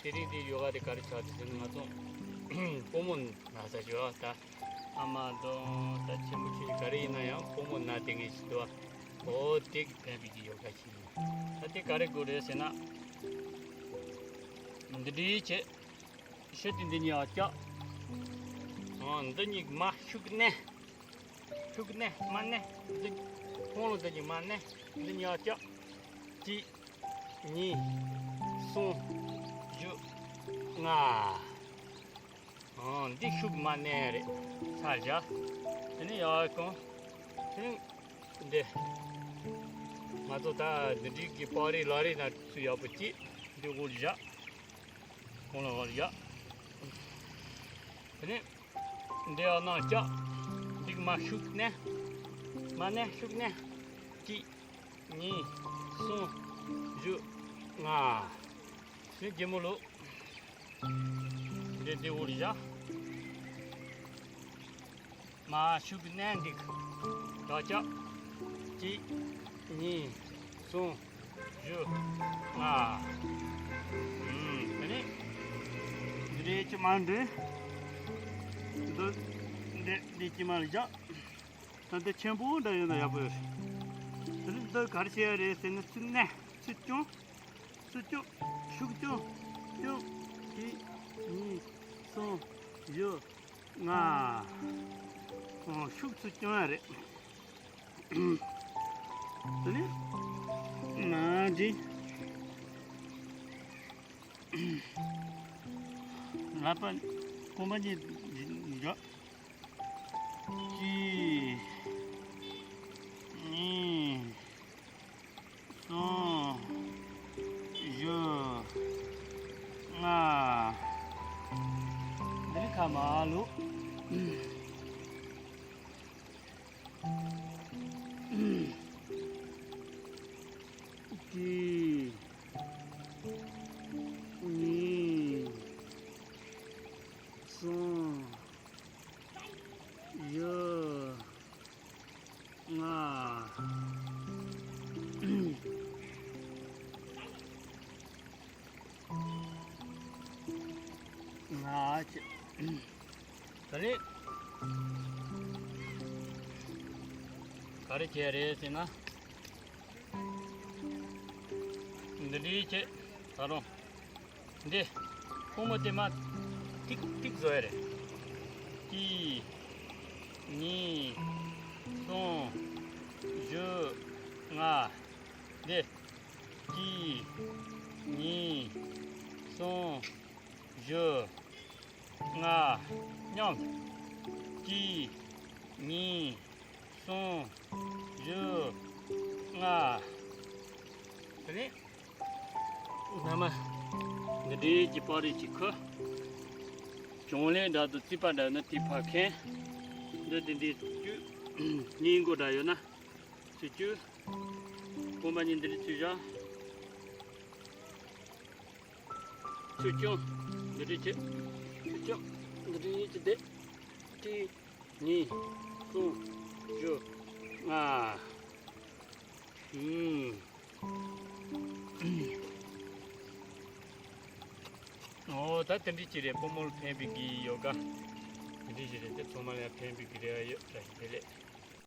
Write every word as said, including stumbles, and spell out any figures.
དེ་རིང་དེ་ཡོ་ག་དེ་ག་རེ་ཆགས་འདུག་ཟེར་ན། ང་ཚོ་སྤོ་མོ་ན་ས་ཞུ་བ་ད། ཨ་མ་དང་ད་ཆེན་པོ་ཆུང་ཆུང་ག་རེ་ཡིན་ན་ཡང་སྤོ་མོ་ན་དེ་ངེས་ཤིག་འདུག་བ། འོ་དེ་གི་ཕན་པའི་གི་ཡོ་ག་ཞིག་ཡིན། ད་དེ་ག་རེ་དགོས་རེད་ཟེར་ན། འདི་འདྲའི་བྱས། ཤི་དེ་འདི་གཉིས་ཨ་ཀྱག་འོ་འདི་གཉིས་མ་ཤུགས་ནས། ཤུགས་ནས་མ་ནས་འདི། ཁོང་ལ་འདི་གཉིས་མ་ནས་འདི་གཉིས་ཨ་ཀྱག་གཅིག་གཉིས། གསུམ། བཞི། ལྔ། ཨང་། འདི་ཤུགས་མ་ནས་རེད། ཚར་བཞག་དེ་ནས་ཡག་གོང་། དེ་ནས་འདི། ང་ཚོ་ད་འདི་འགྲིག་གི་པགས་རིགས་ལག་རིགས་ན་ཚུར་ཡག་པོ་གཅིག་འདི་འོར་བཞག་གོང་ལ་འོར་བཞག་དེ་ནས་འདི་ཡག་ན་ཀྱག་འདི་མ་ཤུགས་ནས། མ་ནས་ཤུགས་ནས། གཅིག་གཉིས། གསུམ། བཞི། ལྔ། ནི་རྒྱལ་མོ་ལོ། འདི་འདི་འུར་བཞག་མ་ཤུགས་ནན་འདུག་ད་ཅག་གཅིག་གཉིས། གསུམ། བཞི། ལྔ། ཨུམ། དེ་ནས་འདི་རེད་ཅི་མ་འདི། འདི་འདི་འདི་ཅི་མ་ལ་བཞག་ད་འདི་ཆེན་པོ་འདྲ་ཡོད་ན་ཡག་པོ་ཡོད་རེད། དེ་ནས་འདི་ག་རེ་བྱས་རེད་ཟེར་ན་ཚུར་ནས་ཚུར་སྐྱོང་། ཚུར་སྐྱོང་། ཤུགས་སྐྱོང་། སྐྱོང་། གཅིག་གཉིས། གསུམ། བཞི། ལྔ། ཨོ་ཤུགས་ཚུར་སྐྱོང་ཡ་རེད། དེ་ནས་མ་འདི་ལག་པ་རྐང་པ་གཉིས་འཇོག་གཅིག་གཉིས། གསུམ། བཞི། ལྔ། འདི་ནི་ཁ་མ་ལུག་གཅིག་གཉིས། གསུམ། བཞི། ལྔ། ལྔ་བྱས། ད་ནི་ག་རེ་བྱས་རེད་ཟེར་ན། འདི་འདྲའི་བྱས་ད་རུང་། འདི། ཕུང་པོ་དེ་མ། ཏིག་ཏིག་བཟོ་ཡ་རེད། གཅིག་གཉིས། གསུམ། བཞི། ལྔ། འདི། གཅིག་གཉིས། གསུམ། བཞི། ལྔ། མཉམ། གཅིག་གཉིས། གསུམ། བཞི། ལྔ། དེ་ནས། སྔ་མ། འདི་འདྲའི་གྱི་པགས་རིགས་ཀྱི་ཁུ། གྱོང་ལེན་འདྲ་དང་རྩིས་པ་འདྲ་ན་དེ་ཕ་ཁན། འདི་འདི་འདྲའི་བཅུ། སྙིང་མགོ་འདྲ་ཡོད་ན། ཚུར་བཅུ། རྐང་པ་གཉིས་འདི་འདྲའི་ཚུར་བཞག་ཚུར་བསྐྱོང་། འདི་འདྲའི་བྱེད། ཚུར་བསྐྱོང་། འདི་འདྲའི་བྱེད་དེ། གཅིག་གཉིས། གསུམ། བཞི། ལྔ། ཨུམ། ཨོ་ད་དེ་འདྲའི་ཅི་རེད། སྤོ་མོ་ལ་ཕན་པའི་གི་ཡོ་ག་དེ་འདྲའི་ཅི་རེད། དེ་ཚང་མ་ལ་ཡང་ཕན་པའི་གི་རེ་བ་ཡོད། བཀྲ་ཤིས་བདེ་ལེགས།